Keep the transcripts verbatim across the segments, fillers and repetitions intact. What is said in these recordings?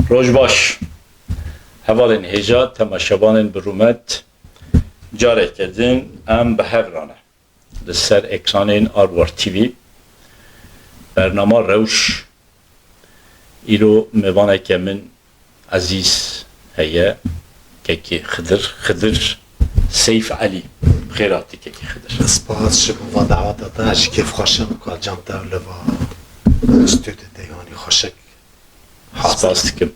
Roj baş. Hevalên hêja, temaşevanên bi rûmet, careke din em bi hev re ne. Li ser ekranên Arwar T V, bernama Rewş. Îro mêvaneke min ezîz heye, kekê Xidir, Xidir Seyf Elî. Bi xêr hatî kekê Xidir. Spas ji bo va daweta te, ez jî kêfxweş im ku cem te li va stûdyo te, yanî xweşik. Spas dikim.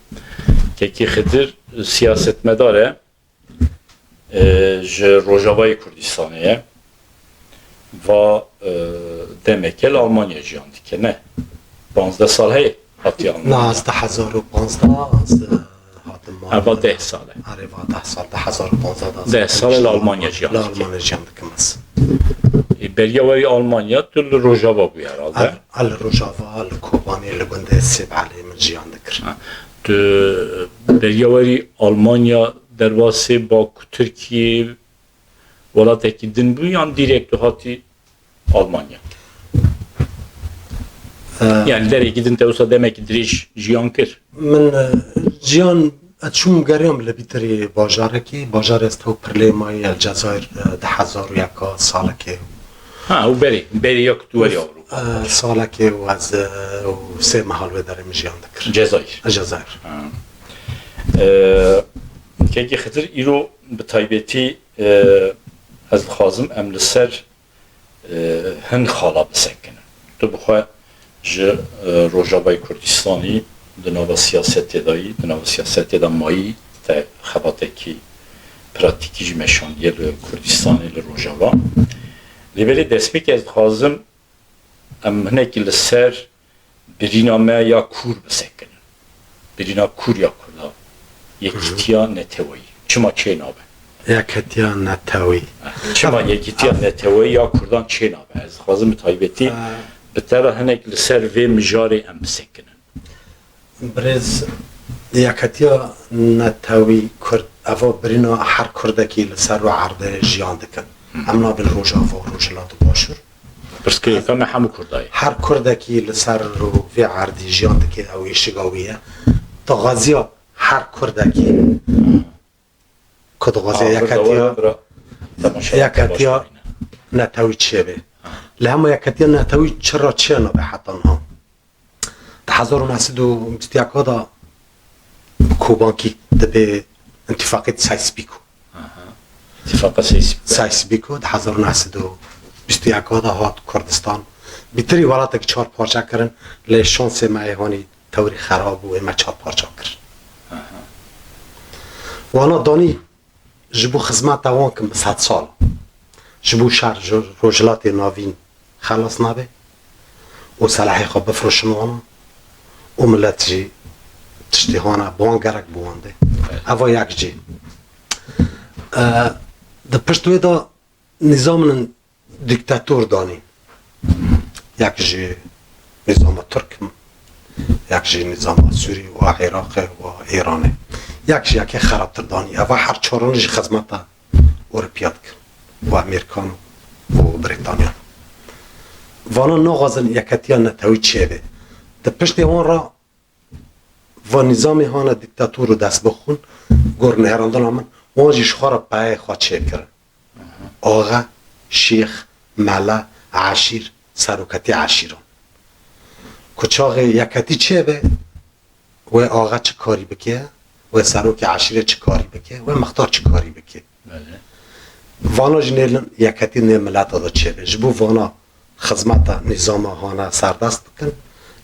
Kekê Xidir siyasetmedar e, e, ji Rojavayê Kurdistanê ye. Va, e, demeke li Almanya jiyan dike, ne? Panzdeh sal heye hatiye Almanya. Na, ez di hezar û panzdeh ez, e, hatim Almanya. Eva deh sal e. Erê, va deh sal, di hezar û panzdeh de ez Deh sal e li Almanya jiyan dike. Li Almanya jiyan dikim ez. E, beriya werî Almanya tu li Rojava bûyî herhalde. El, el Rojava, li Kobanê, li gundê Sêbelê min jiyan dikir. Ha. Tu beriya werî Almanya derbasê Baku, Tirkiyê, welatekî din bû yan direkt tu hatî Almanya? Ee, Yani derekî din te wisa demekî dirêj jiyan kir? Min, e, jiyan, ez çûm geriyam li bîtirî bajarekî, bajarê ez tew pirlê mayî, El Cezayir, e, di hezar û yeka salekê. Ha, û berê, berê ya ku tu werî Ewropa. E, salekê û ez, e, û sê mehal wê derê min jiyan dikir. Cezayir. E, Cezayir. Ha. E, Kekê Xidir, îro bi taybetî, e, ez dixwazim em li ser, e, hin xala bisekinin. Tu bi xwe ji, e, Rojavayê Kurdistanî di nava siyasetê de yî, di nava siyasetê de mayî, te xebatekî pratîkî jî meşandiye li Kurdistanê, li Rojava. Lê belê destpêkê ez dixwazim em hinekî li ser birîna me ya kûr bisekinin. Birîna kûr ya Kurda. Yekîtiya neteweyî. Çima çênabe? Yekîtiya neteweyî. Çima yekîtiya neteweyî ya Kurdan çênabe? Ez dixwazim bi taybetî Ha. bi te re hinek li ser vê mijarê em bisekinin. Birêz, yekîtiya netewî Kurd, eva birîna her Kurdekî li ser wê erdê jiyan dikin. Em nabin Rojava û Rojhilat û Başûr. Pirsgirêka me hemû Kurda ye. Her Kurdekî li ser vê erdî jiyan dike, ew êşiga wî ye. Daxwaziya her Kurdekî ku dixwaze Ah, yekîtiya, bira, bira. Temaşe, yekîtiya temaşe. netewî çêbe. Li hema yekîtiya netewî çira çênabe heta niha? Di hezar û neh sed û bîst û yek de bi Kobankî dibê întîfaqê Sykes-Picot. Aha. Întîfaqa Sykes-Picot. Sykes-Picot di hezar û neh sed û bîst û yek de hat Kurdistan. Bîtirî welatek çar parçe kirin, lê şansê me ê hanî tewrî xerab bû, ê me çar parça kir. Aha. Wana danî ji bo xizmeta wan kin bi sed sal. Ji bo şer ji Rojhilatê Navîn xelas nabe û selehê xwe bifroşin wana û milet jî tiştê hana bi wan gerek biwande. Eva yek jî. E, di pişt wê de nîzamên dîktator danî. Yek ji nîzama Tirk, yek ji nîzama Sûrî û Iraqê û Îranê. Yek ji yekê xerabtir danî. Eva her çaran jî xizmeta Ewropiya dikin. Û Amerîkan û Brîtanya. Vana naxwazin yekîtiya netewî çêbe. Di piştê wan re va nîzamê hane dîktator û destbixûn, gor nêrandina min, wan jî ji xwe re peyê xwe çêkirin. Axe, şêx, mele, eşîr, seroketî eşîran. Ku çaxê yekîtî çêbe, wê axe çi karî bike, wê serokê eşîrê çi karî bike, wê mixtar çi karî bike. Belê. Vana jî nêlin yekîtî nê mileta de çêbe. Ji bo vana xizmeta nîzama hane serdest bikin,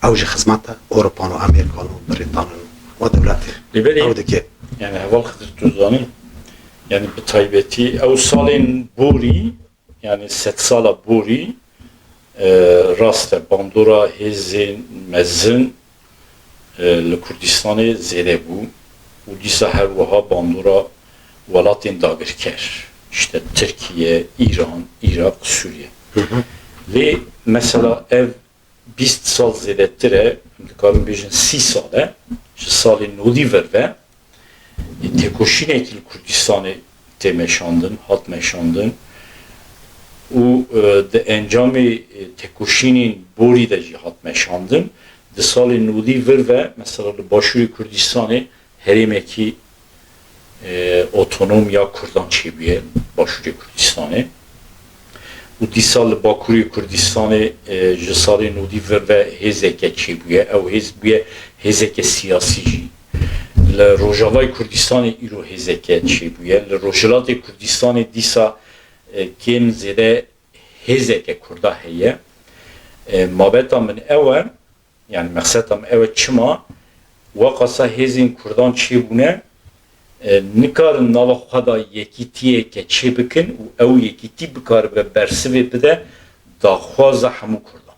ew jî xizmeta Ewropan û Amerîkan û Brîtanan û dewletê Lê belê, ew dike. Yani heval Xidir, tu zanî, yani bi taybetî ew salên borî, yani sedsala borî, e, rast e, bandora hêzên mezin, e, li Kurdistanê zêde bû û dîsa her wiha bandora welatên dagirker, işte Tirkiye, Îran, Iraq, Sûriye. Hı hı. Lê mesela ev bîst sal zêdetir e, em dikarin bêjin sî sal e, ji salên nodî vir ve, e, têkoşînekî li Kurdistanê tê meşandin, hat meşandin û, e, di encamê, e, têkoşînên borî de jî hat meşandin. Di salê nodî vir ve, mesela li Başûrê Kurdistanê herêmekî, e, otonom ya Kurdan çêbûye, Başûrê Kurdistanê. Û dîsa li Bakurê Kurdistanê, e, ji salê nodî vir ve hêzeke çêbûye. Ew hêz bûye hêzeke siyasî jî. Li Rojavayê Kurdistanê îro hêzeke çêbûye. Li Rojhilatê Kurdistanê dîsa, e, kêm zêde hêzeke Kurda heye. E, mabeta min ew e, yani mexseta min ew e, çima weqasa hêzên Kurdan çêbûne, e, nikarin nava xwe de yekîtiyeke çêbikin û ew yekîtî bikaribe bersivê bide daxwaza hemû Kurdan.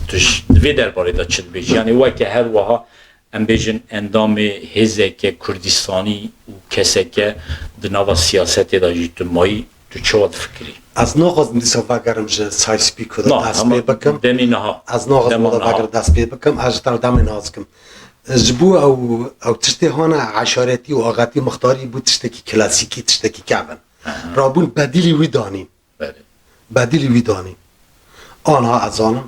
Tu ji, di vê derbarê de çi dibêjî? Yani weke her wiha, em bêjin, endamê hêzeke Kurdistanî û keseke di nava siyasetê de jî tu mayî, tu çawa difikirî? Ez naxwazim dîsa vegerim ji Sayspîko de Na, dest ama pê bikim. Demê niha. Ez naxwazim Dema wada niha. vegerim dest pê bikim, ez ji te re demê niha dikim. Ji bo ew, ew tiştê hane eşaretî û axetî mixtarî bû tiştekî klasîkî, tiştekî kevin. Aha. Rabûn bedîlî wî danîn. Belê. Bedîlî wî danîn. Aniha ez zanim,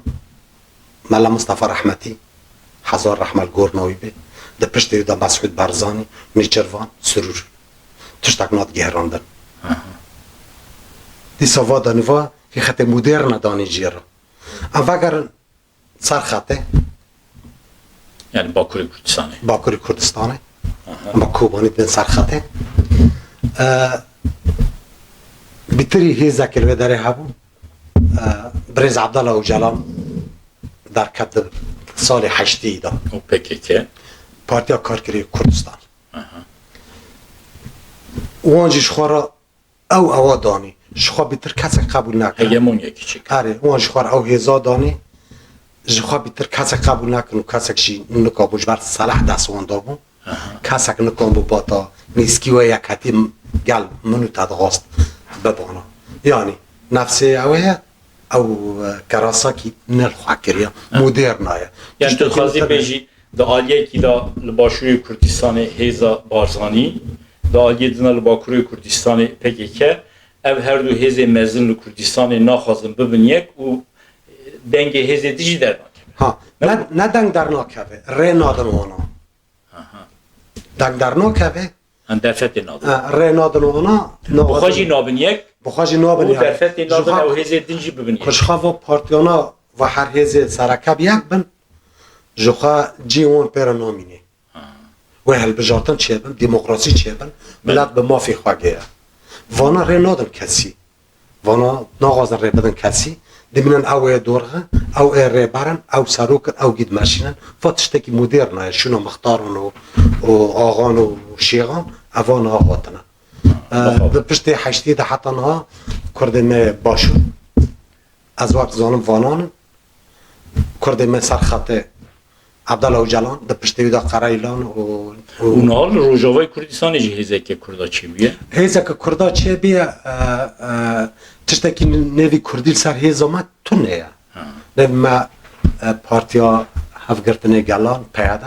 Mela Mistefa Rehmetî, hezar rehme li gor navî bê, di piştê wî de Mesûd Barzanî, Nîçirvan, Sirûr. Tiştek nedigerandin. Aha. Dîsa va danî va, vî xetê moderne danî jê re. Em vegerin ser xetê. Yani Bakurê Kurdistanê. Bakurê Kurdistanê. Aha. Ama Kobanî bên ser xetê. E, Bitirî hêzekê li wê derê hebû. E, Birêz Abdullah Ocalan derket di salê heştê de. Û P K K. Partiya Karkerê Kurdistan. Aha. Wan jî ji xwe re ew ewa danî. Ji xwe bîtir kesek qebûl nekir. Hegemonyekî çêkir. Erê, wan ji xwe re ew hêza danî. Ji xwe bîtir kesek qebûl nekin û kesek jî nikabû ji ber silah dest wan dabû. Aha. Kesek nikabû bata nêzkî wê yekhetî gel min û te dixwast bibana. Yanî nefsê ew heye, ew, e, kerasakî ne li xwe kiriye. Aha. Moderne ye. Yani Tiştekî tu dixwazî moderne. bêjî, di aliyekî de li Başûrê Kurdistanê hêza Barzanî, di aliyê din de li Bakurê Kurdistanê P K K, ev her du hêzê mezin li Kurdistanê naxwazin bibin yek û dengê hêzê din jî dernakeve. Ha, Ne ne, ne deng dernakeve, rê nadin wana. Aha. Deng dernakeve, Em derfetê nadin. e, rê nadin wana, Bi xwe jî nabin yek Bi xwe jî nabin û yani. derfetê Ji nadin xwe ew hêzê din jî bibin yek. Ku ji xwe va partiyana va her hêzê sereke bi yek bin, ji xwe cî wan pê re namîne. Ha. Wê hilbijartin çêbin, demokrasî çêbin, Belê. milet bi mafê xwe geye. Vana rê nadin kesî. Vana naxwazin rê bidin kesî. Dimînin ew ê dorxin, ew ê rêber in, ew serok in, ew gî dimeşînin. Va tiştekî moderne ye, şûna mixtaran û, û axan û şêxan, eva niha hatine. E, Niha. Di piştê heştê de heta niha Kurdê me başûr, ez wek dizanim vanan in. Kurdê me ser xetê Abdullah Ocalan, di piştê wî de Qereylan û, û Û niha li Rojavayê Kurdistanê jî hêzeke Kurda çêbûye? Hêzeke Kurda çêbûye, e, e, tiştekî nêvî Kurdî li ser hêza me tune ye. Ha. Nêv me, e, Partiya Hevgirtinê Gelan, P H D,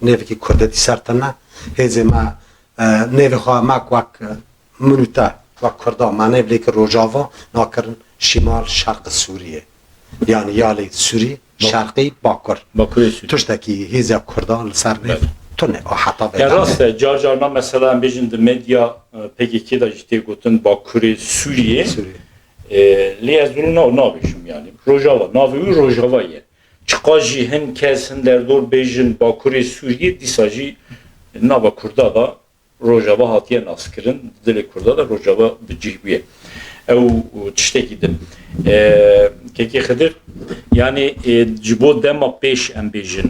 nêvekî Kurdetî ser tune. Hêzê me, e, nêvê xwe me wek, e, min û te, wek Kurda, me nêv lê kir Rojava, nakirin Şimal Şerq Sûriyê. Yani ya lê Sûrî, Bak- Şerqî, Bakur. Bakurê Sûrî. Tiştekî hêza Kurda li ser nêv Belê. tune, o heta vê Ya derê. rast e, car carna mesela em bêjin di medya, e, P K K de jî tê gotin Bakurê Sûriyê. Sûriyê. E, lê ez wilo na-, nabêjim yani. Rojava, navê wî Rojava ye. Çiqas jî hin kes, hin derdor bêjin Bakurê Sûriyê, dîsa jî nava Kurda da Rojava hatiye naskirin, di dilê Kurda de Rojava bi cih bûye. Ew tiştekî din. E, Kekê Xidir, yani, e, ji bo dema pêş em bêjin,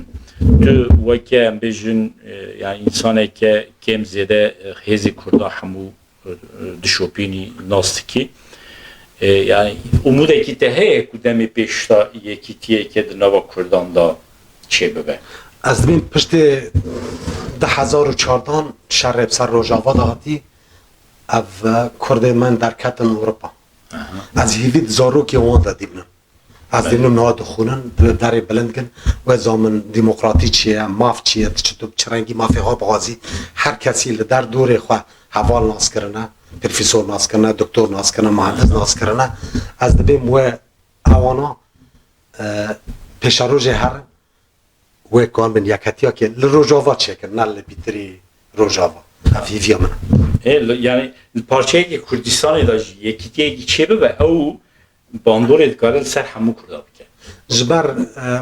tu weke em bêjin, e, yani însaneke kêm zêde, e, hêzê Kurda hemû dişopînî nas dikî. E, yani, umûdekî te heye ku demê pêş de yekîtiyeke di nava Kurdan de çêbibe? Ez dibînim piştê du hezar û çardan şerê bi ser Rojava de hatî, ev, e, Kurdê me derketin Ewropa. Aha. Ez hêvî di zarokê wan de dibînim. Ez Belê. dînim niha dixwînin, di derê bilind kin, wê zanin demokratî çi ye, maf çi ye, tu çi, tu çi rengî mafê xwe bixwazî. Her kesî li der dorê xwe heval nas kirine, profesor nas kirine, doktor nas kirine, muhendis nas kirine. Ez dibêm wê ewana, e, pêşerojê herin, wê ku em bin yekhetiyakê li Rojava çêkin, ne li pîtirî Rojava. Ev hêviya min e. Ê, li- yani li parçeyekî Kurdistanê de jî yekîtiyekî çêbibe, ew bandorê dikare li ser hemû Kurda bike. Ji ber e,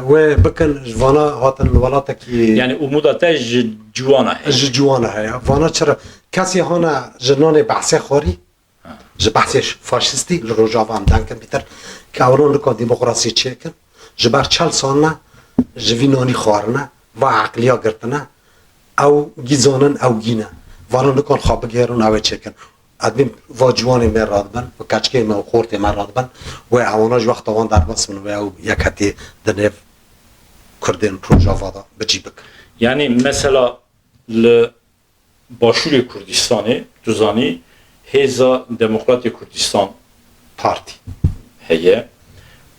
wê bikin, ji vana hatin li welatekî Yani umuda te ji ciwana heye. Ji ciwana heye. Vana çira kesê hane ji nanê behsê xwarî, ji behsê faşistî li Rojava em deng kin bîtir, ke ewran nika demokrasî çêkin, ji ber çel sal ne ji vî nanî xwarine, va eqliya girtine, ew gî zanin, ew gî ne. Vana nikan xwe bigêrin, ew ê çêkin. Edbîn va ciwanê me radibin, va keçikê me û xortê me radibin, wê ewana ji wexta wan derbas bin, wê ew yekhetî di nêv Kurdên Rojava de bi cî bikin. Yani mesela li Başûrê Kurdistanê, tu zanî, Hêza Demokratê Kurdistan Partî. heye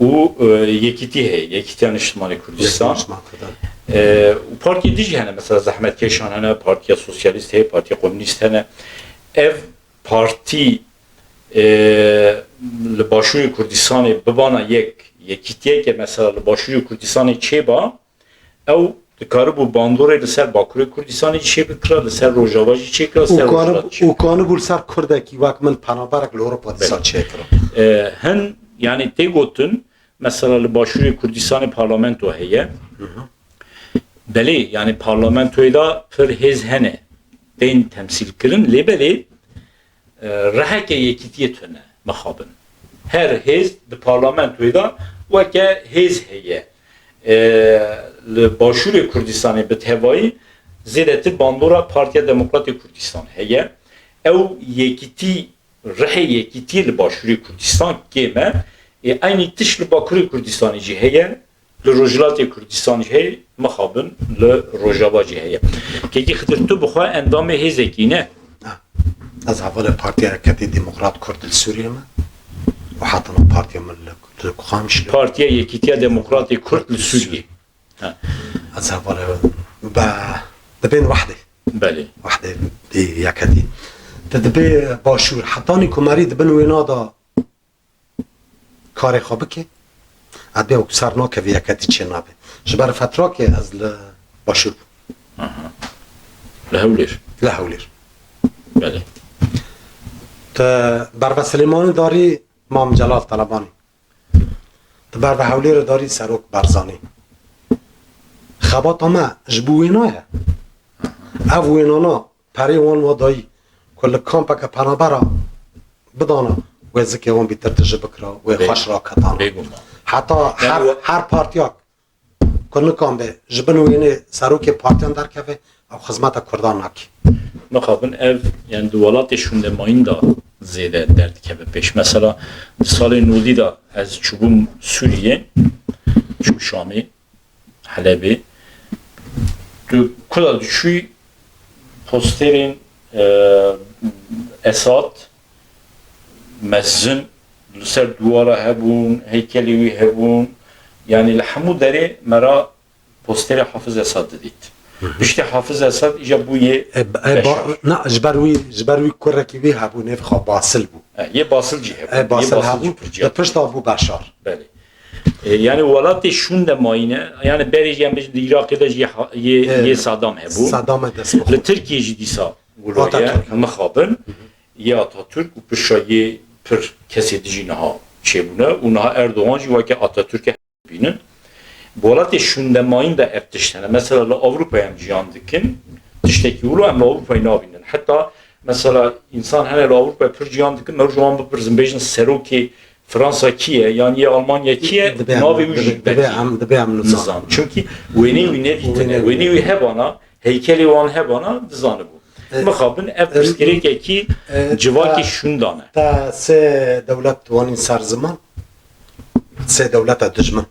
û e, Yekîtî heye, Yekîtiya Niştimanê Kurdistan. Niştiman Kurdan. E, û partiyê din jî hene, mesela Zehmetkeşan hene, Partiya Sosyalîst heye, Partiya Komûnîst hene. Ev partî e, li Başûrê Kurdistanê bibana yek, yekîtiyeke mesela li Başûrê Kurdistanê çêba, ew dikaribû bandorê li ser Bakurê Kurdistanê jî çêbikira, li ser Rojava jî çêkira, li ser Rojhilat jî çêbikira. Û kanibû li ser Kurdekî wek min penabeyek li Ewropa dîsa çêkira. E, hin, yani tê gotin, mesela li Başûrê Kurdistanê parlamento heye. Belê, yani parlamentoyê de pir hêz hene, tên temsîlkirin, lê belê e, riheke yekîtiyê tune mixabin. Her hêz di parlamentoyê de weke hêz heye. E, li Başûrê Kurdistanê bi tevayî zêdetir bandora Partiya Demokratê Kurdistan heye. Ew yekîtî, rihê yekîtiyê li Başûrê Kurdistan kêm e. Ê, eynî tişt li Bakurê Kurdistanê jî heye. Li Rojhilatê Kurdistanê jî heye, mixabin li Rojava jî heye. Kekî Xidir, tu bi xwe endamê hêzekî ne? Ez hevalê Partiya Yekhetî Demokrat Kurd li Sûriyê me û heta niha partiya min li, li Qamişlo. Partiya Yekîtiya Demokratê Kurd li Sûriyê. Ez hevalê be dibên wehdê. Belê. Wehdê yekhetî. Te dibê başûr. Hetanî ku merî dibin wêna da karê xwe bike, ez bê wek ser nakevî yekhetî çê nabe. Ji ber fetrakê ez li başûr bûm. Li Hewlêr. Li Hewlêr. Belê. Te berve Silêmanî darî Mam Celal Telebanî. Te berve Hewlêrê darî Serok Barzanî. Xebata me ji bo wêna ye. Ev wênana perê wan wa dayî ku li kampeke penabera bidana, wê zikê wan bîtir tije bikira, wê xweş raketana. Bêguman. Heta her, her partiyak ku nikan be ji bin wênê serokê partiyan derkeve, ew xizmeta Kurdan nake. Mixabin ev, yani di welatê şûndemayîn de zêde derdikeve pêş. Mesela di salê nodî de ez çûbûm Sûriyê, çûm Şamê, Helebê. Tu kuda diçûyî posterên e, Esad mezin li ser dûwara hebûn, heykelê wî hebûn. Yani li hemû derê me ra posterê Hafiz Esad didît. Piştî Hafiz Esad îca bû yê e, e, Beşar. Na, ji ber wî, ji ber wî kurekî wî hebû, nêv xwe Basil bû. E, yê Basil jî hebû. E, Basil hebû. Li pişta bû Beşar. Belê. E, yani welatê şûndemayîn e, yani berê jî em bêjin di Iraqê de jî yê, yê Saddam hebû. Saddam e dest bixwe. Li Tirkiyê jî dîsa wilo ye, mixabin. Yê Atatürk û pişa yê pir kesê dijî niha çêbûne û niha Erdogan jî weke Atatürk'e bînin. Bi welatê şûndemayîn de ev tişt hene. Mesela li Ewropayê em ciyan dikin, tiştekî wilo em li Ewropayê nabînin. Heta mesela însan hene li Ewropayê pir ciyan dikin, me ji wan bipirsin, bêjin serokê Fransa kî ye, yan yê Almanya kî ye, navê wî jî belkî nizanin. Çimkî wêneyê wî nedîtine, wêneyê wî hebana, heykelê wan hebana, dizanibû. Mixabin ev pirsgirêkekî civakî şûndan e. Te sê dewlet wanîn ser ziman, sê dewleta dijmin.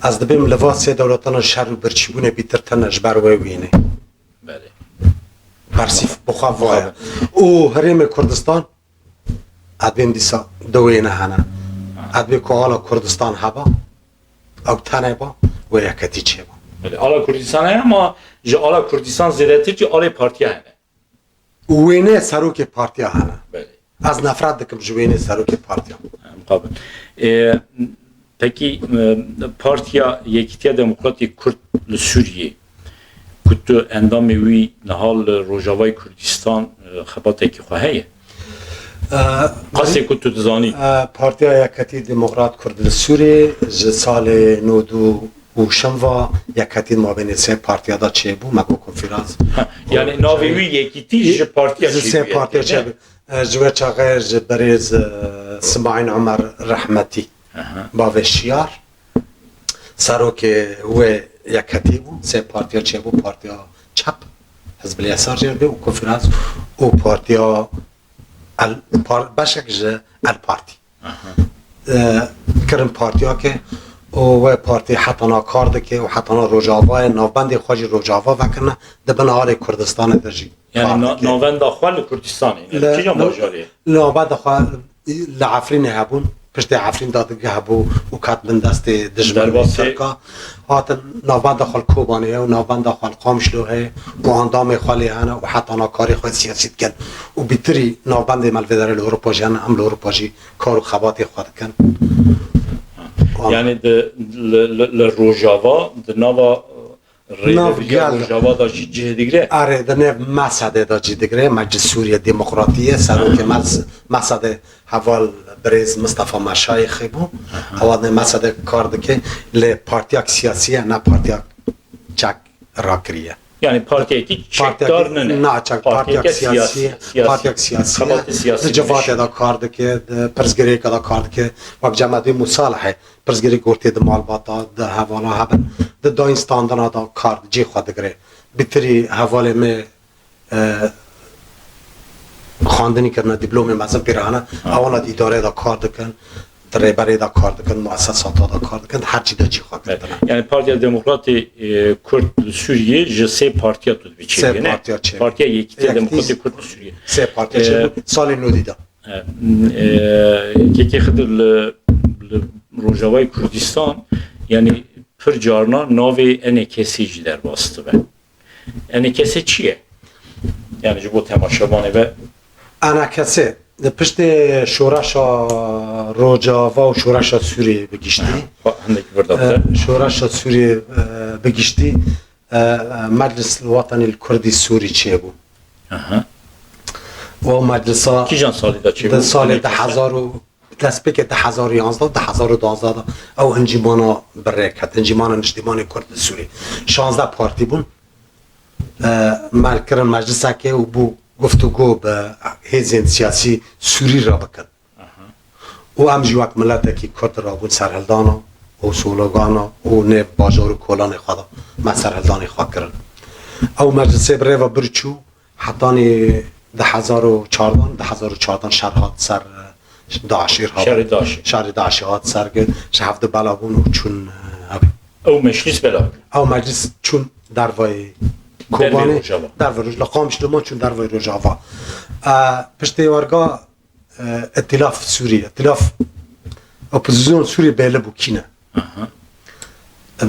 Ez dibêm li va sê dewletana şer û birçîbûnê bîtir tune ji ber wê wênê. Belê. Bersîf bi xwe vaya. Û herêmê Kurdistan, ez dibêm dîsa du wêne hene. Ez dibêm ku ala Kurdistan heba, ew tenê ba, wê yeketî çêba. Belê, ala Kurdistan heye ama ji ala Kurdistan zêdetir jî alê partiya hene. Û wêneyê serokê partiya hene. Belê. Ez nefret dikim ji wêneyê serokê partiya. Mixabin. Ê, Pekî, e, Partiya Yekîtiya Demokratî Kurd li Sûriyê, ku tu endamê wî, niha li Rojavayê Kurdistan, e, xebatekî xwe heye? E, Qasê ku tu dizanî. E, Partiya Yekîtiya Demokrat Kurd li Sûriyê ji salê nod û şeş ve Yekîtî mabênê sê partiya de çêbû, me got konferans. Ha, yani navê wî Yekîtî ji partiya Ji çêbûye, sê partiya ne? çêbû. E, ji wê çaxê ji berêz, e, Simaîl Omer Rehmetî, Aha. Bavê Şiyar, serokê wê Yekîtî bû, sê partiya çêbû, partiya çep, Hizb El Yesar jê bû, û konferans, û partiya El, par-, beşek ji El Partî. Aha. E, kirin partiyakê, û wê partî heta na kar dike û heta na Rojavayê, navbendê xwe jî Rojava vekirine, di bin alê Kurdistanê de jî Yani kar na-, dike. Navenda xwe li Kurdistanê, yani Li, kîjan li, bajarê? Navenda xwe li Efrînê hebûn, piştê Efrîn dadgeh hebû û ket bin destê dijminê Tirka. Hatin navenda xwe li Kobanê heye û navenda xwe li Qamişlo heye û endamê xwe lê hene û heta na karê xwe siyasî dikin. Û bîtirî navendê me li vê derê li Ewropa jî hene, em li Ewropa jî kar û xebatê xwe dikin. Yani di, li, li, li Rojava, di nava, e, Nav rêveberiya gel. Rojava de jî cih digre? Erê, di nêv Mesedê de cih digre, Meclis Sûriye Demokratî ye, serokê Mes-, Mesedê heval birêz Mistefa Meşayixê bû. Aha. Ewa di Mesedê kar dike, lê partiyek siyasî ye, ne partiyek çek rakiriye. Yani partiyekî Partiyek çekdar nine. Na çek, partiyek siyasî ye, siyasî, partiyek siyasî ye. Xebatê siyasî Di civatê de kar dike, di pirsgirêka de kar dike. Wek Cemedî Musalihê, pirsgirêk gortê di malbata, di hevala hebin, di dayîn standina de kar, cê xwe digire. Bîtirî hevalê me, e, xwendinî kirine, dîplomê mezin pê re hene, Ha. ewana di îdareyê de kar dikin, di rêberê de kar dikin, muesesata de kar dikin, her çî de cî xwe Evet. girtine. Yani Partiya Demokratê, e, Kurd li Sûriyê ji sê partiya tu dibî Sê çêbûye, ne? partiya çêbû. Partiya Yekîtiya Yekîtî Demokratê Kurd li Sûriyê. Sê partiya E, çêbû. Salê nodî de. E, e, Kekê Xidir, li, li Rojavayê Kurdistan, yani pir carna navê E N K S jî derbas dibe. E N K S çi ye? Yani ji bo temaşevanê ve. E N K S, di piştê şoreşa Rojava û şoreşa Sûriyê bi giştî. Ha, hindek vir de E, bide. Şoreşa Sûriyê, e, bi giştî, e, e, Meclis Wetenî li Kurdî Sûrî çêbû. Aha. Û ew meclisa Kîjan salî de çêbû? Di salê Ew du hezar û, destpêkê du hezar û yanzdeh, du hezar û duwazdeh de ew encîmana bi rê ket, Encîmana Niştîmanê Kurd li Sûrî. Şazdeh partî bûn. E, me kirin meclisekê û bû guftûgo bi hêzên siyasî Sûrî re bikin. Aha. Û em jî wek miletekî Kurd rabûn serhildana û slogana û nêv bajar û kolanê xwe de me serhildanê xwe kirin. Ew meclisê bi rê ve bir çû hetanî du hezar û çardeh, du hezar û çardeh şer hat ser, e, DAIŞ, Îrhab. Şerê DAIŞ. Şerê DAIŞ hat ser, ji hevdu bela bûn û çûn, e, ev. Ew meclis bela bû. Ew meclis çûn dervayê Dervê Kobanê, Rojava. Dervê Roj-, li Qamişlo man çûn dervayê Rojava. E, piştê werga e, Îtîlaf Sûrî, Îtîlaf Opozîsyon Sûrî belli bû kî ne. Aha.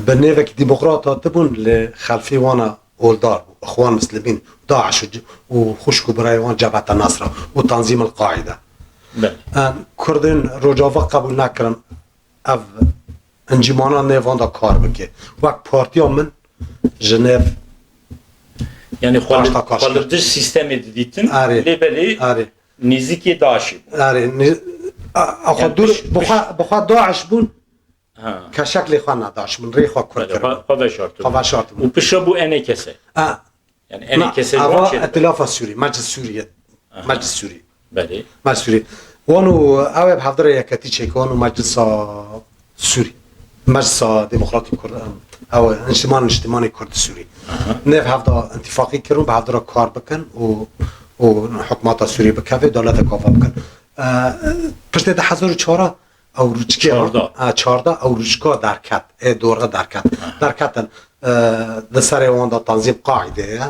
Bi nêvekî demokrat hatibûn, li xelfê wan a oldar bû, Ixwan Muslimîn, DAIŞ û c-, û xwişk û birayê wan Cebheta Nasra û Tanzîm El Qaîde. Belê. Em, Kurdên Rojava qebûl nekirin ev encîmana nêvan de kar bike. Wek partiya min ji nêv Yani xwe li, Başta karşı. Xwe li dij sîstemê didîtin, Erê. Lê belê Erê. Nêzîkî DAIŞê bûn. Erê, ne-, a, a xwe Yani dûr, pişt-, bi xwe, pişt- bi xwe DAIŞ bûn, Ha. Ke şeklê xwe ne DAIŞ bûn, rê xwe kurt Belê, kirin. Xwe, xwe veşartibûn. Xwe veşartibûn. Û piştre bû E N K S. A, Yani na, E N K S ava wan çê dibû. Îtîlafa Sûrî, Meclis Sûrî. Aha. Meclis Sûrî. Belê. Meclis Sûrî. Wan û ew ê bi hevdira yeketî çêke, wan û Meclisa Sûrî. Meclisa Demokratîk Kurd, em, ew ê Enştiman Niştimanê Kurd Sûrî. Aha. Nêv hevda întifaqî kirin, bi hevdira kar bikin û, û hikûmeta Sûrî bikeve, dewletek ava bikin. E, piştê du hezar û çar ew rûçkê Çardeh. E, çardeh ew rûçka derket, ê dore derket. Aha. Derketin, e, di serê wan de Tanzîm Qaîde ye,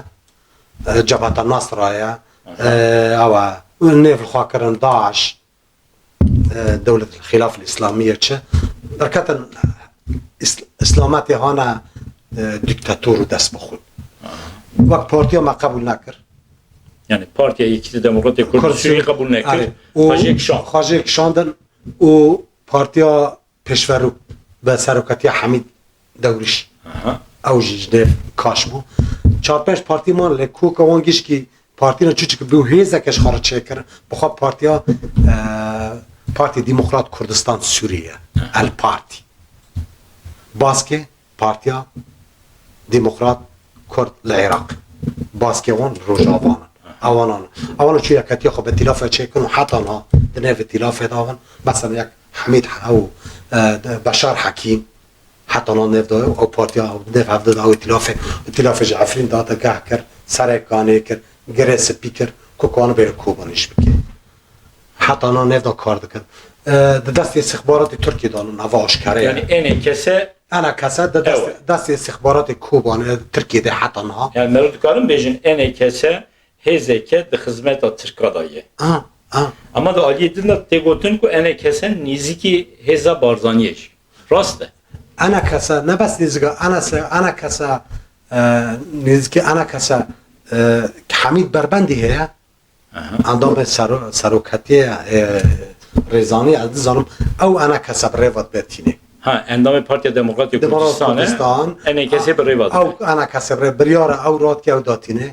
e, Cebheta Nasra ye, Aha. e, ew e, nêv li xwe kirin DAIŞ. E, dewlet Xilaf Îslamiye çi? Derketin Îs-, Îslametê hane, e, dîktator û destbixwin. Wek partiya me qebûl nekir. Yani Partiya Yekîtiya Demokratê Kurd Kurd Sûrî Sûrî, qebûl nekir. Erê. Û Xwe jê kişand. Xwe jê kişandin û Partiya Pêşverû bi seroketiya Hemîd Dewrîş. Aha. Ew jî ji nêv kaş bû. Çar pênc partî man lê koka wan gişkî partîna çûçik bû, hêzeke ji xwe re çêkirin. Bi xwe partiya, e, Partî Demokrat Kurdistan Sûriye, El Partî. Baskê Partiya Demokrat Kurd li Iraq. Baskê wan li Rojava ne. Ewanan. Ewanan çû yeketiya xwe bi tîlafê çêkin û heta niha di nêv tîlafê de bin. Mesela yek Hemîd He-, ew, e, Beşar Hekîm, heta niha nêv de ew partiya ew nêv hevde de ew tîlafê, tîlafê ji Efrîn de geh kir, serê kanê kir, girê spî kir, ku kane bêre Kobanê jî bike. Heta niha nêv de kar dikin. E, di destê istixbaratê Tirkiyê de ne, nava aşkere ye. Yani N K S N K S di dest, ew e. Destê istixbaratê Kobanê Tirkiyê de heta niha. Yani me dikarin bêjin N K S hêzeke di xizmeta Tirka de ye. Ha, ha. Ama di aliyê din de tê gotin ku N K S nêzîkî hêza Barzaniyê jî. Rast e. N K S ne bes nêzîka N S, N K S, e, nêzîkî N K S, e, Hemîd Berbendî heye. Aha. Endamê sero-, seroketiyê, e, Rêzanî, ez dizanim, ew N K S bi rê ve dibe tînê. Ha, endamê Partiya Demokratîk Demokrat Kurdistan e, Kurdistan. N K S bi rê ve dibe. Ew N K S bi rê, biryara ew ratiye ew datînê.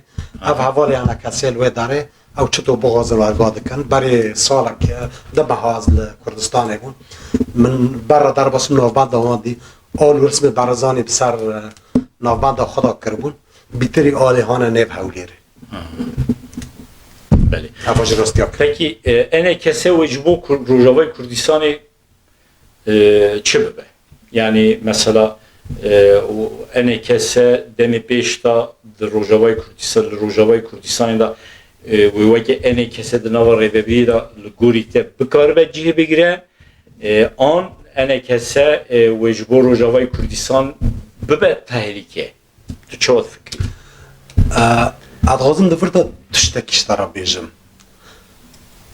Ev hevalê N K S li wê derê, ew çito bixwazin erga dikin. Berê salek, e, du meha ez li Kurdistanê bûn. Min berre derbas navbenda wan dî. Al û rismê Barzanî bi ser, e, navbenda xwe de kiribûn. Bîtirî alê hane nêv Hewlêrê. Belê. Ev jî rastiya kir. Pekî, e, N K S wê ji bo Kur-, Rojavayê Kurdistanê, e, çi bibe? Yani mesela, e, û N K S demê pêş de di Rojavayê Kurdistan, li Rojavayê Kurdistanê de, e, wê weke N K S di nava rêvebiriyê de li gorî te bikaribe cihê bigire, e, an N K S, e, wê ji bo Rojavayê Kurdistan bibe tehlîke? Tu çawa difikirî? E, ez dixwazim di vir de tiştekî ji te re bêjim.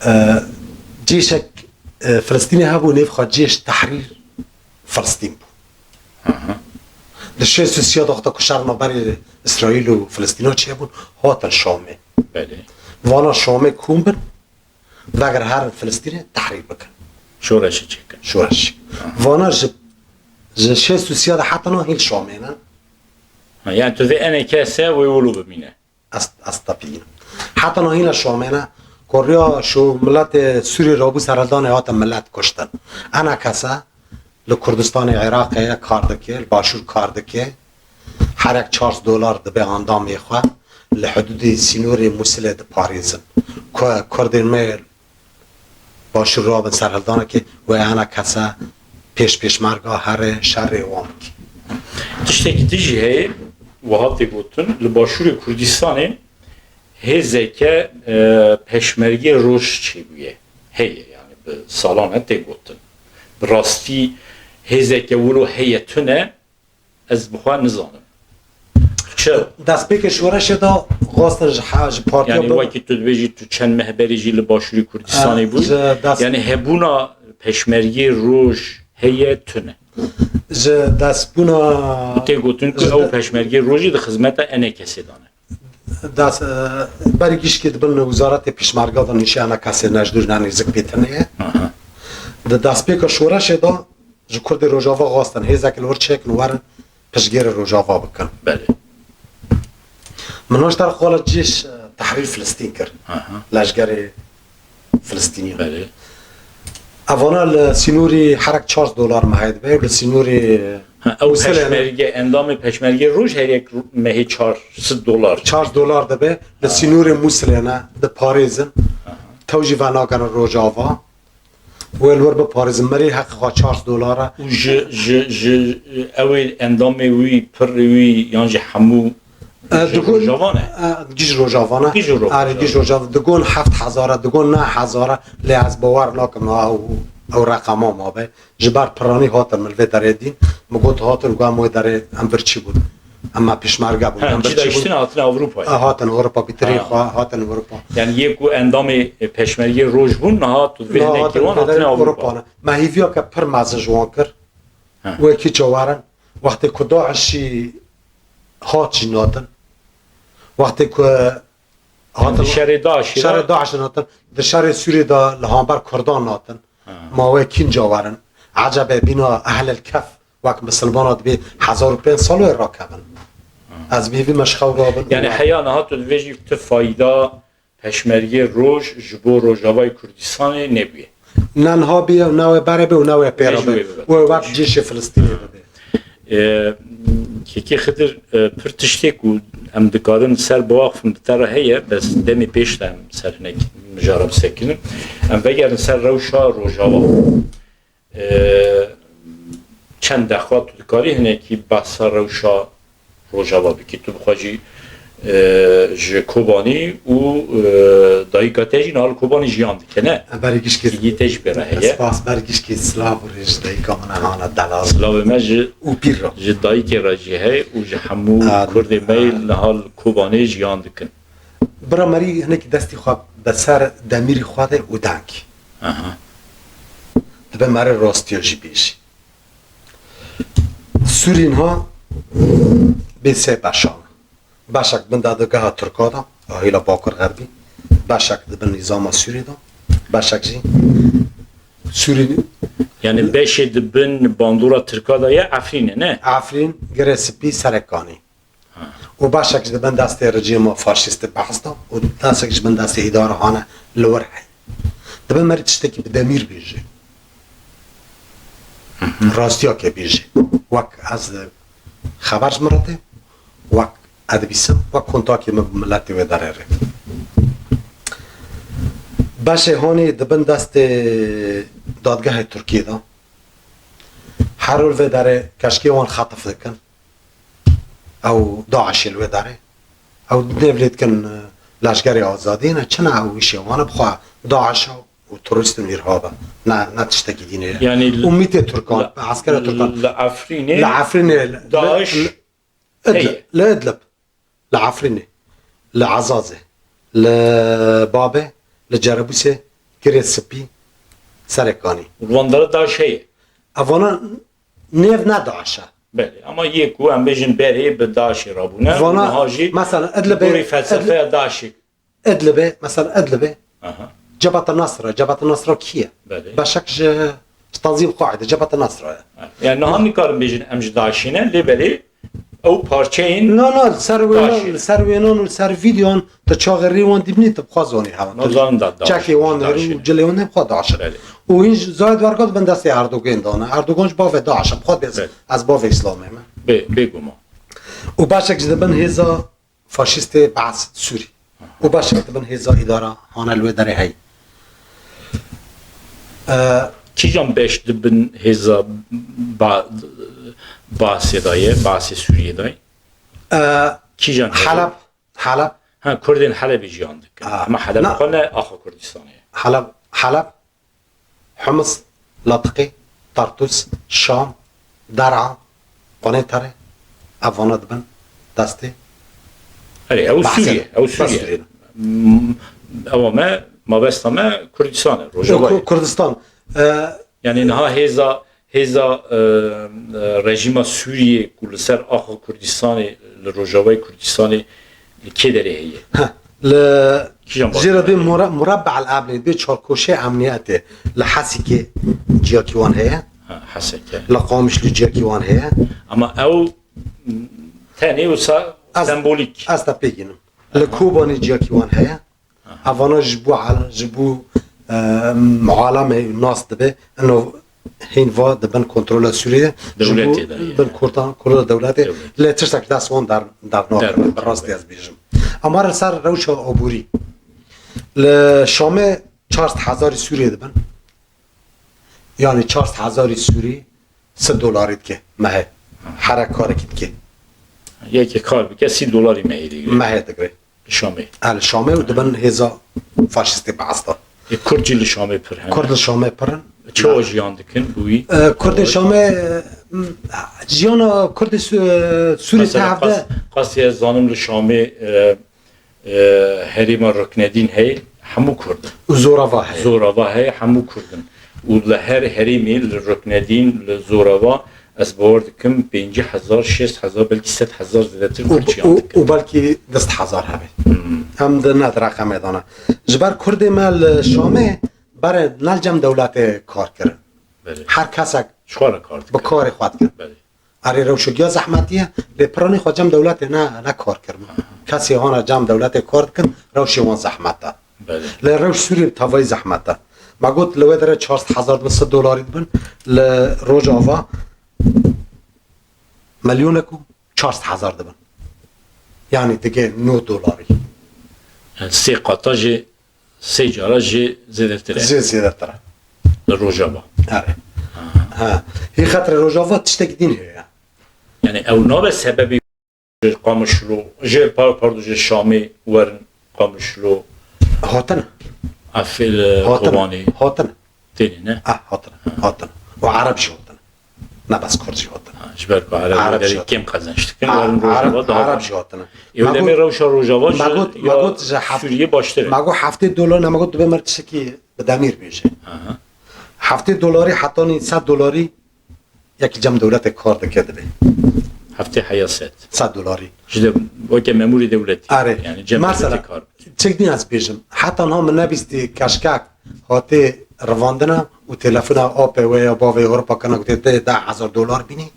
E, cêşek, e, Filistînê hebû, nêv xwe Cêş Tehrîr Filistîn bû. Aha. Di şêst û sê de wexta ku şer navberê Îsraîl û Filistîna çêbûn, hatin Şamê. Belê. Vana Şamê kom bin, veger herin Filistînê tehrîr bikin. Şoreşê çêkin. Şoreş. Aha. Vana ji, ji şêst û sê de heta niha hîn Şamê ne. Ha, yani tu vê N K S wê wilo bimîne. Ez, ez tepînim. Heta niha hîn Şamê ne. Ku riya şu miletê Sûriyê rabû serhildanê hate milet kuştin. N K S li Kurdistanê Iraqê kar dike, li Başûr kar dike. Herek çar sed dolar dibe endamê xwe. Li hidûdê sînorê Mûsilê diparêzin. Ku Kurdên me Başûr rabin serhildanekê wê N K S pêş pêşmerga here şerê wan bike. Tiştekî din jî heye, wiha tê gotin, li Başûrê Kurdistanê hêzeke, e, Peşmergê Roj çêbûye. Heye, yani bi salan e tê gotin. Bi rastî hêzeke wilo heye tune, ez bi xwe nizanim. Çi? Destpêkê şoreşê de xwestin ji he-, ji partiya Yani bi- wekî tu dibêjî, tu çend meh berî jî li Başûrê Kurdistanê Eh, bûyî. ji dest- Yani hebûna Peşmergê Roj heye tune. Ji destbûna Tu tê gotin ku ji ew de- Peşmergê Rojî di xizmeta N K S de ne. Dest, eh, berî gişkê di bin Wizaretê Pêşmerga de nîşe N K S ne ji dûr ne nêzik pê tune ye. Aha. Di destpêka şoreşê de ji Kurdê Rojava xwestin hêzek li wir çêkin û werin piştgirê Rojava bikin. Belê. Min ji ter xwe li cîş, eh, Tehrîr Filistîn kir. Aha. Leşgerê Filistîniyan. Belê. Evana li sînorî herek çar dolar mehê dibe û li sînorî Ha, ew Mûsilê ne. Peşmerge, endamê Peşmergê Roj herek mehê çar sed dolar. Çar dolar dibe, li Ha. sînorê Mûsilê ne, diparêzin. Aha. Tew jî venagerin Rojava. Wê li wir biparêzin, merî heqê xwe çar dolar e. Û ji, ji, ji, ew ê endamê wî, pirê wî, yan jî hemû E, ji digon, Rojava ne? E, giş Rojava ne? Giş Rojava. Erê, giş Rojava. Digon heft hezar e, digon neh hezar e. Lê ez bawer nakim ha ew, ew reqema mabe. Ji ber piranî hatin min li vê derê dîn. Min got hatin, got em wê derê em vir çi bûn. Em me pêşmerge bûn. Ha, em vir çi çi bûn? Hatin Ewropa. E, hatin Ewropa, bîtirî Ha. xwe, hatin Ewropa. Yani yê ku endamê, e, Peşmergê Roj bûn, niha tu vê Niha hinekî hatin wan vê hatin derê Ewropa. Ewropa ne. Me hêviya ke pir mezin ji wan kir. Ha. Wekî çawerin. Wextê ku DAIŞî hat jî natin. Wextê ku Yani hatin di şerê DAIŞê de şerê DAIŞ natin. Di şerê Sûriyê de li hember Kurdan natin. Ha. Ma wê kînca werin? Ecebe bîna ehlel kef Wek misilmana dibê hezar û pênc sal wê rakevin. Ez bêvî me ji xew rabin. Yani heya niha tu dibêjî tu fayda Peşmergê Roj ji bo Rojavayê Kurdistanê nebûye. Ne niha bê, ne wê berê bê û ne wê pêra bê. Wê wek cêşê Filistînê bibe. E, Kekê Xidir, e, pir tiştê ku em dikarin ser biaxivin bi te re heye, bes demê pêş de em ser hinek mijara bisekinin. Em vegerin ser rewşa Rojava. E, Çend dexwa tu dikarî hinekî behsa rewşa Rojava bikî? Tu bixwe jî, e, ji Kobanî û, e, dayika te jî niha li Kobanî jiyan dike, ne? Bergişkê. Kîgî te jî pê re heye. Spas, bergişkê silav û rêz ji dayika min re hana delal. Silavê me ji, û pîr re, ji dayikê re jî heye û ji hemû Kurdê me yê niha li Kobanê jiyan dikin. Bira merî hinekî destî xwe bi ser demîrî xwe de û deng. Aha. Dibe merî rastiya jî bêjî. Sûrî niha bê sê beşan. Beşek bin dadgeha Tirka de, ahîla Bakur Xerbî. Beşek di bin nîzama Sûrî de. Beşek jî Sûrî. Yani beşê di bin bandora Tirka de ye Efrînê, ne? Efrîn, Girê Spî, Serekanî. Ha. Û beşek ji di bin destê rejîma faşîst Be'es de û beşek ji bin destê îdara hane li wir hey. Dibe merî tiştekî bi demîr bêje. Hı hı. Rastiya ke bêje. Wek ez xeber ji min re tê, wek edibîsim, wek kontakê min bi miletê wê derê re. Beşê hanê di bin destê dadgehê Tirkiyê de. Her rol vê derê keşkê wan xetif dikin. Ew DAIŞê li wê derê. Ew nêv lê dikin, e, leşkerê azadî ne, çi ne ew îşê wan e, bi xwe DAIŞ e û terorîst û îrhab e. Ne, ne tiştekî dî ne. Yani û mîtê Tirkan, li, eskera Tirkan. Li Efrînê, li Efrînê, li, DAIŞ li, Idlib, heye. Li Idlib, li Efrînê, li Ezazê, li Babê, li Cerebûsê, Girê Spî, Serekanî. Û li van dera DAIŞ heye. Evana nêv ne DAIŞ e. Belê, ama yê ku em bêjin berê bi DAIŞê rabûne, û vana, niha jî mesela, Idlibê, li gorî felsefeya DAIŞê. Idlibê, mesela, Idlibê. Aha. Cebheta Nasra, Cebheta Nasra kî ye? Belê. Beşek ji, ji Tenzîm Qaîde, Cebheta Nasra ye. Ha, yani niha nikarin bêjin em ji DAIŞê ne, lê belê ew parçeyên. Na, na, li ser wênan, DAIŞê, li ser wênan û li ser vîdeoyan tu çaxê rê wan dibînî, tu bi xwe zanî hewa. Nazanin da DAIŞ, çekê wan, DAIŞê, cilê wan ne bi xwe DAIŞ e. Belê. Û hîn ji Zayed Verga di bin destê Erdogan de ne. Erdogan ji bavê DAIŞ e, bi xwe dibêjin, belê, ez bavê Îslamê me. Bê, bêguma. Û beşek ji di bin hêza faşîstê Be'es Sûrî. Û beşek di bin hêza îdara hane li wê derê hey. E, Kîjan beş di bin hêza Ba-, Baasê de ye, Baasê Sûriyê de ye? E, Kîjan heye? Heleb, Heleb. Ha, Kurdên Helebê jiyan dikin. Ha. Ama Heleb xwe ne axa Kurdistanê ye. Heleb, Heleb. Humis, Latiqê, Tartûs, Şam, Der'a, Qonêterê, ev vana dibin destê. Erê, ew Sûriye, ew Sûriye. M-, ewa me, mabesta me Kurdistan e, Rojava ye. Ku-, Kurdistan. E, Yani niha hêza, hêza, e, e, rejîma Sûriyê ku li ser axa Kurdistanê, li Rojavayê Kurdistanê li kê derê heye? Heh, li Kîjan jê re bê mure-, murabbe el emnî, bê çarkoşê emniyetê. Li Hesikê ciyakî wan heye. Ha, Heseke. Li Qamişlo ciyakî wan heye. Ama ew tenê wisa sembolîk. Ez te pê gînim. Li Kobanê ciyakî wan heye. Aha. Evana ji bo al-, ji bo, e, alemê nas dibe. Ino hîn va di bin kontrola Sûriyê. Dewletê de, yani. Bin kurtan, kurda dewletê. Dewlet. Lê tiştek dest wan der, der nakeve, bi rastî ez bêjim. Ama li ser rewşa aborî. Li Şamê çar sed hezarî Sûriyê dibin. Yani çar sed hezarî Sûrî sed dolarî dike mehê. Here karekî dike. Yekê kar bike sî dolarî mehê digire. Mehê digire. Li Şamê. E, li Şamê û dibin hêza faşîstê Be'es de. E, Kurd jî li Şamê pir hene. Kurd li Şamê pir in. Çawa jiyan dikin bi wî? E, Kurdê Şamê, e, m-, jiyana Kurdê Su-, e, Sûrî tevde. Qas-, qasî ez zanim li Şamê, e, e, herêma ruknedîn heye, hemû Kurd in. Û zorava heye. Zorava heye, hemû Kurd in. Û li her herêmê li ruknedîn, li zorava, ez bawer dikim pêncî hezar, şêst hezar, belkî sed hezar zêdetir Kurd jiyan dikin. Û belkî du sed hezar hebe. Hmm. Em di nav reqemê de ne. Ji ber Kurdê me li Şamê berê ne li cem dewletê kar kirin. Belê. Her kesek Ji xwe re kar dikin. Bi karê xwe dikin. Belê. Erê rewşigiya zehmetî ye, lê piranî xwe cem dewletê ne, ne kar kiribû. Kesê hana cem dewletê kar dikin, rewşê wan zehmet e. Belê. Lê rewş Sûriyê bi tevayî zehmet e. Me got li wê derê çar sed hezar dibin, sed dolarî dibin, li Rojava milyonek û çar sed hezar dibin. Yanî dige nod dolarî. Yani sê qata jî, sê cara jî zêdetir e. Zê zêdetir e. Li Rojava. Erê. Ha. Hê xetirê Rojava tiştekî din heye. Yani ew nabe sebebî ji Qamişlo, ji par-, pardon, ji Şamê werin Qamişlo. Hatine. Efê li Kobanê. Hatine. Tênê ne? Ah, hatine. Hatine. Û Ereb jî hatine. Ne bes Kurd jî hatine. Ha, ji ber ku Ereb Ereb derê jî kêm qezenç dikin, ah, werin Rojava daha baş. Ereb jî hatine. Ê, demê rewşa Rojava ji ya Sûriyê baştir e. Me got heftê dolar, ne me got dibê mer tiştekî bi demîr bêje. Aha. Heftê dolarî hetanî sed dolarî yekî cem dewletê kar dike dibê. Heftê heya sed. Sed dolarî. Ji de weke memûrê dewletî. Erê. Yani cem dewletê kar. Mesela, çek din ez bêjim. Heta niha min nebîstî keşkek hatê rivandina û telefona apê wê ya bavê Ewropa kana gotê tê deh hezar dolar bînî.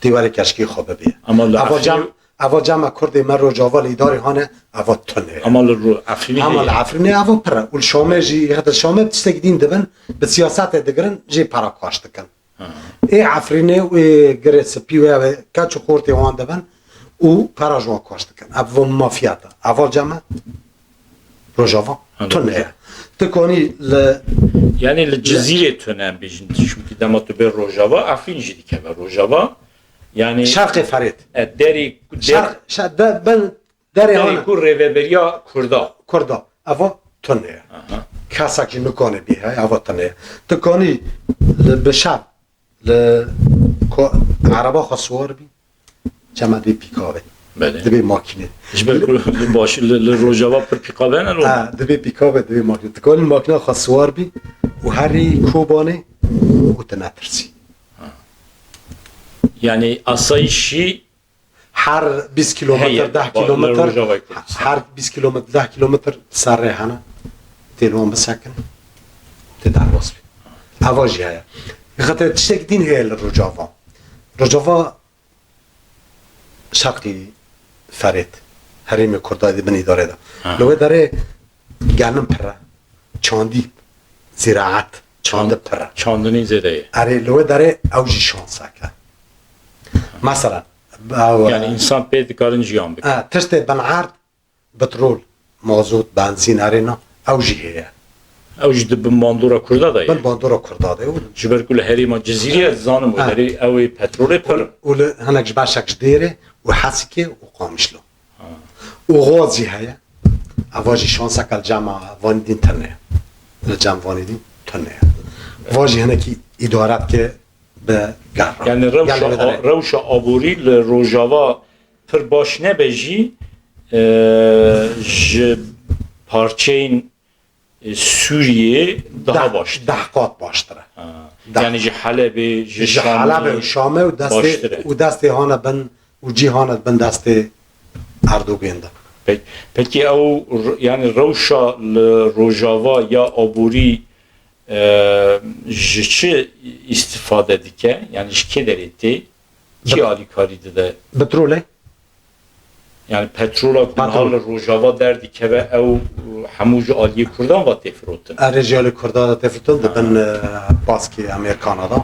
Tê were keşkê xwe bibî. Ama li Efrînê cem Eva cema Kurdê me Rojava li îdarê hane, eva tune ye. Ama li ro-, Efrînê Ama heye. Li Efrînê eva pir e. Û li Şamê jî, yexedir Şamê tiştekî din dibin, bi siyasetê digirin, jê para kaş dikin. Ha. Ê Efrînê û ê Girê Spî wê, wê keç û xortê wan dibin û para ji wan kaş dikin. Ev van mafiyat e. Eva cema Rojava tune ye. Tu kanî li Yani li Cizîrê tune em bêjin. Çimkî dema tu bê Rojava, Efrîn jî dikeve Rojava. Yani Şerqê Ferêt. E, derî, der, Şer, şer, de, ben, derê derî hana. Ku rêveberiya Kurda. Kurda. Eva tune ye. Aha. Kesekî nikane bî he, eva tune ye. Tu kanî li bi şev, li ko, ereba xwe siwar bî, çema dibê pîkavê. Belê. Dibê makîne. Ji ber ku li baş, li, li Rojava pir pîkavê ne lo? Ha, dibê pîkavê, dibê makîne. Tu kanî makîna xwe siwar bî û herî Kobanê û tu netirsî. Ha. Yani asayîşî Her bîst kilometre, heye, deh ba-, kilometre, li Rojavayê Kurdistanê. Her bîst kilometre, deh kilometre ser rê hene. Tê li wan bisekin. Tê derbas bî. Eva jî heye. Xatir tiştek din heye li Rojava. Rojava şerqî Ferêt. Herêmê Kurda di bin îdare de. Ha. Li wê derê genim pir e. Çandî, ziraet, çandi pir e. Çandinî zêde ye. Erê, li wê derê ew jî şansek e. Mesela, Yani insan pê dikarin jiyan bikin. Ha, tiştê bin erd, petrol, mazot, benzîn, erêna, ew jî heye. Ew jî di bin bandora Kurda de ye. Bin bandora Kurda de ye. Ji ber ku li herêma Cizîrê ez zanim û Ha. Derê ew ê petrolê pir. Û li hinek ji beşek ji Dêrê û Hesikê û Qamişlo. Ha. Û gaz jî heye. Eva jî şanseke li cema Vanî din tune ye. Li cem Vanî din tune ye. Va jî hinekî îdare dike bi gerra. Yani rewşa, rewşa aborî li Rojava pir baş nebe jî, e, ji parçeyên, e, Sûriyê daha baştir. Deh qat baştir e. Ha. Yani ji Helebê, ji Şamê, Helebê û Şamê û destê, û destê hane bin û cî hane bin destê Erdogên de. Pek-, peki ew r-, yani rewşa li Rojava ya aborî, e, ji çi îstifade dike? Yani ji kê derê tê? Kî alîkarî dide? Petrolê. Yani petrola ku niha li Rojava derdikeve ew hemû ji aliyê Kurdan ve tê firotin? Erê ji aliyê Kurdan ve tê firotin, dibin, e, baskê Amerîkana de.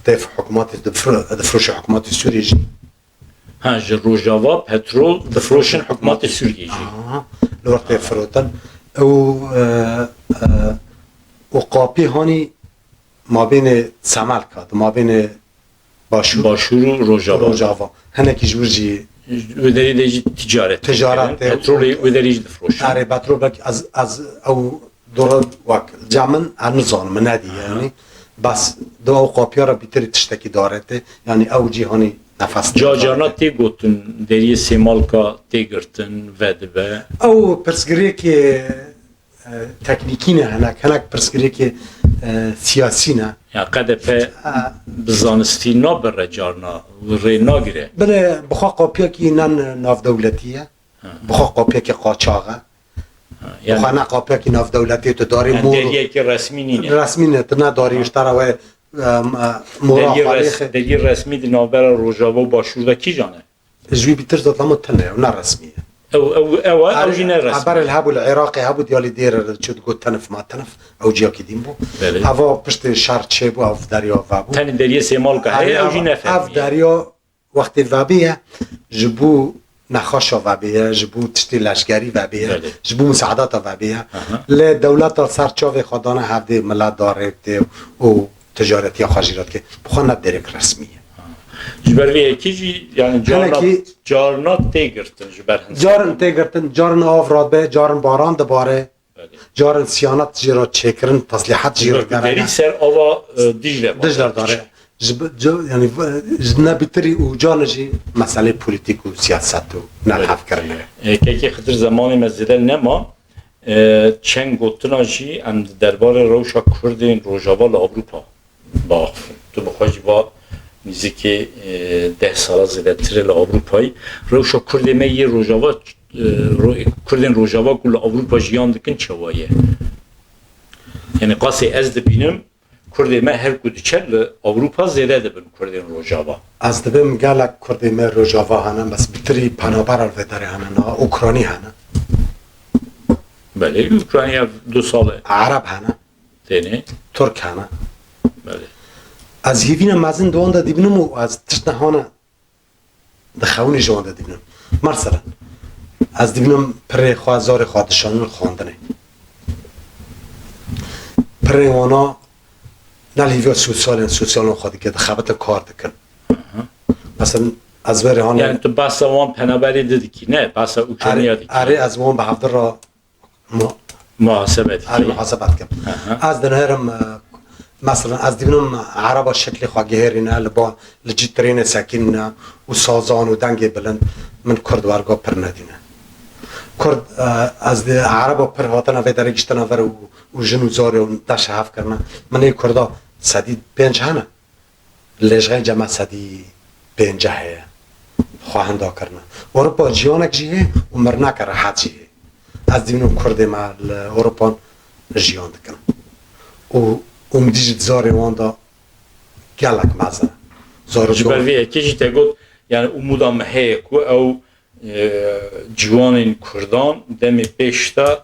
Tê hikûmetê difro-, difroşe hikûmetê Sûriyê jî. Ha, ji Rojava petrol difroşin hikûmetê Sûriyê jî. Aha, li wir tê firotin. Ew, e, e, û qapî hanî mabênê Semelka, di mabênê Başûr, Başûr û Rojava. Rojava. Hinekî ji wir jî. Wê derî de jî ticaret. Ticaret tê kirin. Petrolê wê derî jî difroşin. Erê, petrol belkî ez, ez ew dora wek cem min, ez nizanim, min nedî yani. Bes di ew qapiya re bîtirî tiştekî dare tê. Yani ew cîhanî nefes. Ca carna tê gotin, deriyê Sêmalka tê girtin, vedibe. Ew pirsgirêkê e, teknîkî ne, hinek, hinek pirsgirêkê, e, siyasî ne. Ya K D P bi zanistî nabire carna, rê nagire. Belê, bi xwe qapiyekî ne navdewletî ye. Ha. Bi xwe qapiyekî qaçax e. Ha, bi xwe ne qapiyekî navdewletî ye, tu darî mol û deriyekî resmî nîne. Resmî ne, tu ne darî ji te re wê Em, e, mora Deriyê res-, xalê deriyê resmî di navbera Rojava û Başûr de kîjan e? Ji wî bîtir zatlama tune ye û ne resmî ye. Ew, ew, ew e, ew jî ne resmî. Eber hebû li Iraqê hebû, diyalî dêre çû digot tenif ma tenif, ew ciyakî dîn bû. Belê. Eva piştî şer çêbû, ev derya vebû. Tenê deriyê Sêmalka heye, ew jî ne fermî ye. Ev derya wextê vebî ye, ji bo nexweşa vebî ye, ji bo tiştê leşkerî vebî ye, Belê. ji bo misaadata vebî ye. Aha. Lê dewleta ser çavê xwe dane hevdê milet darê tê û ticaretiya xwe jî re dike. Bi xwe ne derek resmî ye. Ji ber vê yekê jî, yani, carna, Hinekî carna tê girtin ji ber hin Carin tê girtin, carin av radibe, carin baran dibare, Belê. carin siyanat jî re çêkirin, teslîhat jî re Ji ber ku derî ser ava, e, Dîcle Dîcle dare. Ji bi-, ca-, yani, v-, ji ne bitirî û carin jî meselê polîtîk û siyaset û Belê. nehevkirine ye. E, kekê Xidir, zemanê me zêde nema. E, çend gotina jî em di derbarê rewşa Kurdên Rojava li Ewropa biaxivin. Tu bi xwe jî va nîzikê, e, deh sala zêdetir e li Ewropayî. Rewşa Kurdê me yê Rojava, e, ro-, Kurdên Rojava ku li Ewropa jiyan dikin çawa ye? Yani qasê ez dibînim, Kurdê me her ku diçe li Ewropa zêde dibin Kurdên Rojava. Ez dibêm gelek Kurdê me Rojava hene, bes bitirî penabera li vê derê hene, niha Ukranî hene. Belê, Ukrayna du sal e. Ereb hene. Têne. Tirk hene. Belê. Ez hêvîna mezin di wan de dibînim û ez tişt nehane dixewinî ji wan de dibînim. Mesela, ez dibînim pirê xwe, zarê xwe dişanin xwendinê. Pirê wana ne li hêviya sosyal in, sosyalên xwe dike, dixebitin kar dikin. Hı hı. Mesela, ez verê hanê Yani tu behsa wan penaberê de dikî, ne, behsa Ukrayna Erê, dikî. erê ez wan bi hevdira mu-, Muhasebe dikî. Erê muhasebe dikim. Hı hı. Ez dinêrim, e, mesela, ez dibînim ereba şeklê xwe gihêrîne, li ba, li cî trênê sekînine û sazan û dengê bilind, min Kurd werga pir nedîne. Kurd, e, ez di ereba pir hatine vê derê giştine ver û, û jin û zarê û deşe hev kirine. Min ê Kurda sedî pênc hene. Lêjxencê me sedî pênceh heye. Xwe hinda kirine. Ewropa jiyanek jî heye û mirneke rehet jî heye. Ez dibînim Kurdê me li Ewropan jiyan dikin. Û umdî jî di zarê wan de gelek mezin e. Zarê Ji ber vê yekê jî te got, yani umuda me heye ku ew, e, ciwanên Kurdan demê pêş de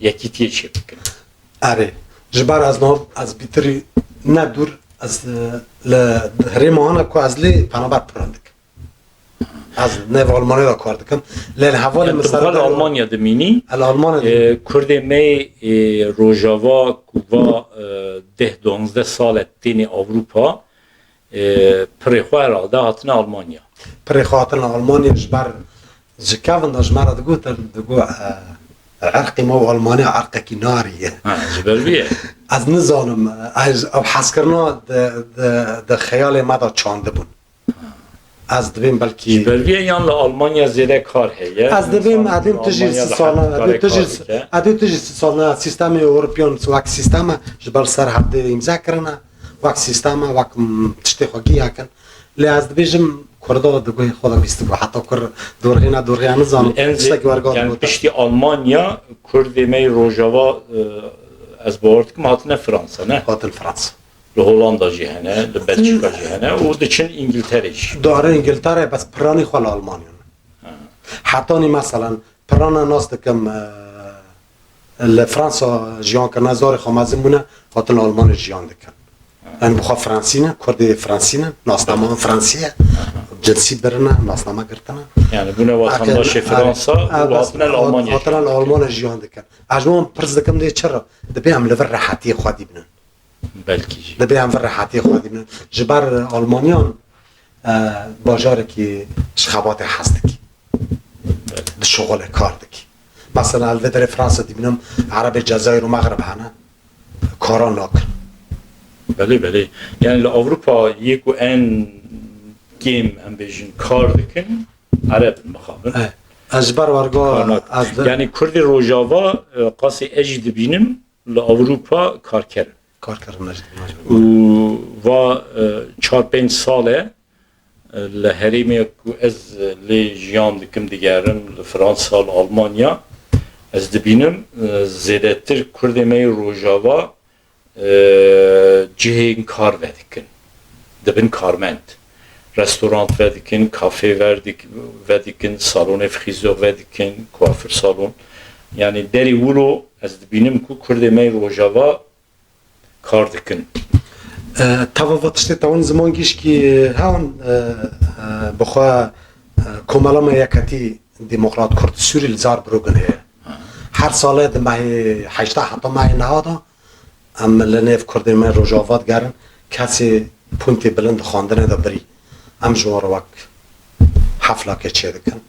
yekîtiyê çêbikin. Erê. Ji ber ez nav, ez bîtirî ne dûr, ez, e, li herêma hana ku ez lê penaber piran dikim. Ez nêv Almanya de kar dikim. Lê li hevalê Yani min tu ser xwe li der Almanya dimînî. El Almanya E, dimînî. Kurdê me, e, Rojava ku va, e, deh duwazdeh sal e têne Ewropa, e, pirê xwe herhalde hatine Almanya. Pirê xwe hatine Almanya ji ber ji kevin de ji me re digotin, digo, e, erqê me û Almanya erqekî narî ye. Ha, ji ber vê ye. Ez nizanim, e, ez, ev hezkirina di, di, di xeyalê me de çandibûn. Ez dibêm belkî Ji ber vê ye yan li Almanya zêde kar heye? Ez dibêm, Însan ez dibêm li tu jî Almanya sî rehet salne, ez dibêm karê tu jî, kar dike. ez dibêm tu jî sî salne, sîstemê Ewropiyan wek sîstem e, ji ber ser hevdê îmze kirine, wek sîstem e, wek, mm, tiştê xwe giya kin. Lê ez dibêjim, Kurda di guhê xwe de bîstibû. Heta Kur dorxê ne dorxê, ez nizanim. En zê-, Tiştekî werga yani digot. Piştî Almanya, Kurdê me yê Rojava, e, ez bawer dikim, hatine Fransa, ne? Hatin Fransa. Li Holanda jî hene, li Belçîka jî hene û diçin Îngilterê jî. Dare Îngiltere, bes piranî xwe li Almanya ne. Ha. Hetanî, meselen, pirana nas dikim, e, li Fransa jiyan kirine, zarê xwe mezin bûne, hatin li Almanya jiyan dikin. Em bi xwe Fransî ne, Kurdê Fransî ne, nasname wan Fransî ye, cinsî birine, nasname girtine. Yani bûne vatandaşê Fransa û hatine li Almanya jiyan dikin. Hatine li Almanya jiyan dikin. Ez ji wan pirs dikim, dê çi re? Dibê em li vir rehetiyê xwedî binin. Belkî jî. Dibê em vir rehetiyê xwedî binin. Ji ber Almanyan, e, bajarekî ji xebatê hez dikî. Belê. Dişuxule, kar dikî. Mesela, li vê derê Fransa dibînim, Erebê Cezayir û Mexrib hene, kara nakin. Belê, belê. Yani li Ewropa yê ku en kêm, em bêjin, kar dikin, Ereb in, mixabin. E, ez ji ber werga, Kar nakin. ez de- Yani Kurdê Rojava, e, qasê ez jî dibînim, li Ewropa karker in. Karker in, ez dibînim. Û va, e, çar pênc sal e, Li herêmê ku ez lê jiyan dikim, digerim li Fransa, li Almanya, ez dibînim, e, zêdetir Kurdê me yê Rojava, e, cihên kar vedikin. Dibin karmend. Restorant vedikin, kafê verdik-, vedikin, salonê fixîzo vedikin, kuafir salon. Yani derê wilo ez dibînim ku Kurdê me yê Rojava kar dikin. E, tava va tiştê tewin ziman gişkî hewn, e, e, bi xwe, e, komela me yeketî demokrat Kurd Sûrî li Zarbirûgin heye. Her sale di mehê heştê heta mehê niha de em li nêv Kurdê me Rojava digerin, kesê puntê bilind di xwendinê de birî. Em ji wan re wek heflakê çêdikin.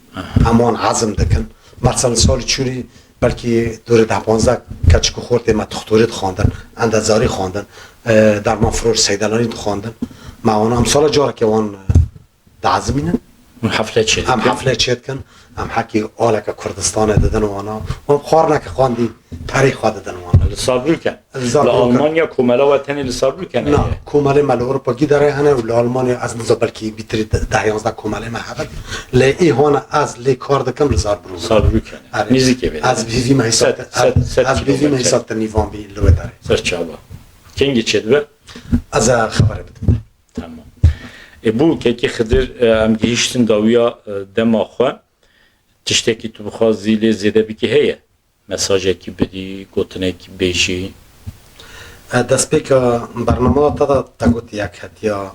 Em wan ezm dikin. Mesela li salê çûrî belkî dûrê deh panzdeh keçik û xortê me tixtorî dixwendin, endezarî xwendin, e, derman firoş seydelanî dixwendin. Me wana em sala carekê wan, e, diezimînin. Hûn hefle çêdikin? Em hefle çêdikin. Em hekî aleke Kurdistanê didin wana. Em xwarineke xwendî perê xwe didin wana. Li Saarbrücken. Li Saarbrücken. Li Almanya komela we tenê li Saarbrücken heye? Na, komelê me li Ewropa gî derê hene û li Almanya ez niza belkî bîtirî de-, deh yanzdeh komelê me hebe. Lê îhana ez lê kar dikim li Saarbrücken. Saarbrücken. Erê. Nîzîkê vê. Ez bi hêvî me hîsab Sed, te-, sed, ez, sed ez bi hêvî me kilometre. Hîsab te nîvan bî li wê derê. Ser çava. Kengî çêdibe? Ez ê xeberê bidim. Tamam. E, bu kekî Xidir, e, em gihiştin dawiya, e, dema xwe. Tiştekî tu bixwazî lê zêde bikî heye? Mesajekî bidî, gotinekî bêjî? E, destpêka bernama te de te got yekhetiya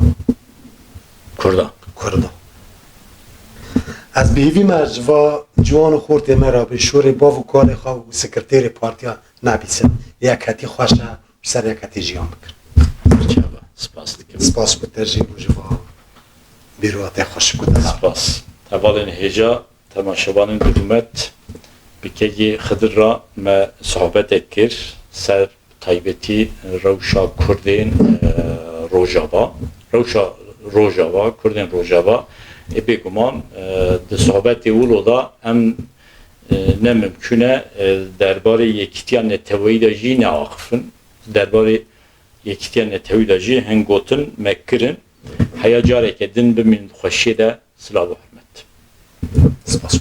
Kurda. Kurda. Ez bi hêvî me ji va ciwan û xortê me re bi şorê bav û kalê xwe û sekreterê partiya nebîsin. Yekhetî xweş e, ser yekhetî jiyan bikin. Çava, spas dikim. Spas ku te jî û ji va bîroya te xweş ku te da. Spas. Hevalên hêja, temaşevanên bi hurmet, bi kekê Xidir re me sohbetek kir ser taybetî rewşa Kurdên, e, Rojava. Rewşa Rojava, Kurdên Rojava. Ê bêguman, e, di sohbetê wilo de em, e, ne mimkûn e, e, derbarê yekîtiya neteweyî de jî neaxifin. Derbarê yekîtiya netewî de jî hin gotin me kirin. Heya careke din bimînin di xweşiyê de. Silav û hurmet. Spas.